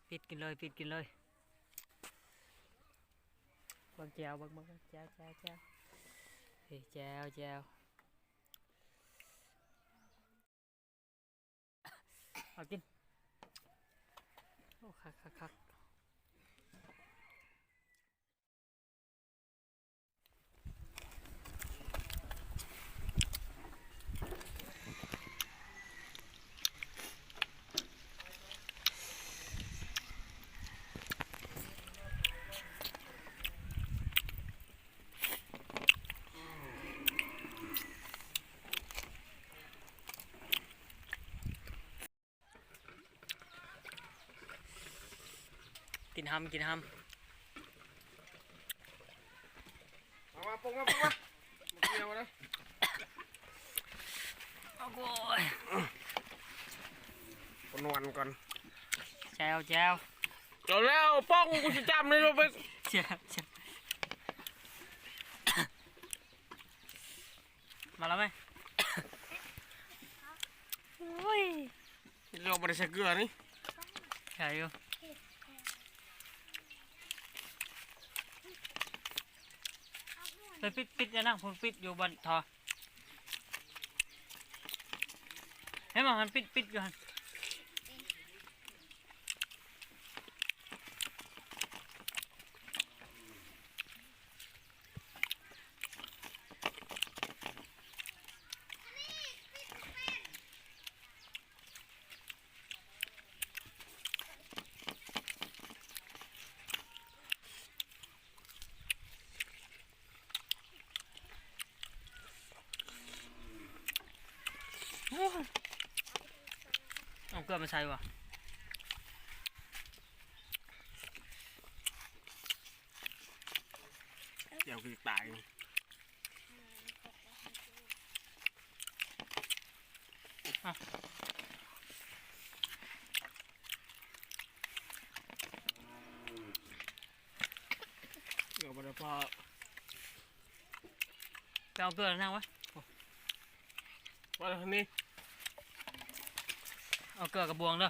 ປິດກິນເລີຍ ປິດກິນເລີຍ. ເບິ່ງແຈ່ວ ເບິ່ງ ເບິ່ງ ເບິ່ງ ແຈ່ວ ແຈ່ວ ແຈ່ວ ເອີ ແຈ່ວ ແຈ່ວ. ເອົາກິນ. ໂອ້ ຄັກ ຄັກ ຄັກ. ກິນຫຳ ກິນຫຳ. ມາ ມາ ປົງມາ ປົງມາ ມາກິນເອົາເດີ້. ໂອ້ຍ ປົງນວນກ່ອນ. ແຈ່ວ ແຈ່ວ ເອົາແລ້ວ ປົງ ກູຊິຈ້ຳນີ້ລົງໄປ. ແຈ່ວ ແຈ່ວ. ມາແລ້ວໄໝ? ໂອ້ຍ ເຮົາບໍ່ໄດ້ໃສ່ເກືອນີ້. ໃສ່ຢູ່. ໄປປິດ ປິດອັນນັ້ນ ພຸ້ນປິດຢູ່ບ່ອນທໍ່. ເຫັນບໍ່? ຫັ້ນປິດ ປິດຢູ່ຫັ້ນ. ເອົາເກືອມາໃສ່ວະ. ແຈ່ວຄືຕາຍ. ເກືອບໍ່ໄດ້ພໍ. ໄປເອົາເກືອນາງວະ. ວ່ານີ້ ເອົາເກືອກະບວງເດີ້.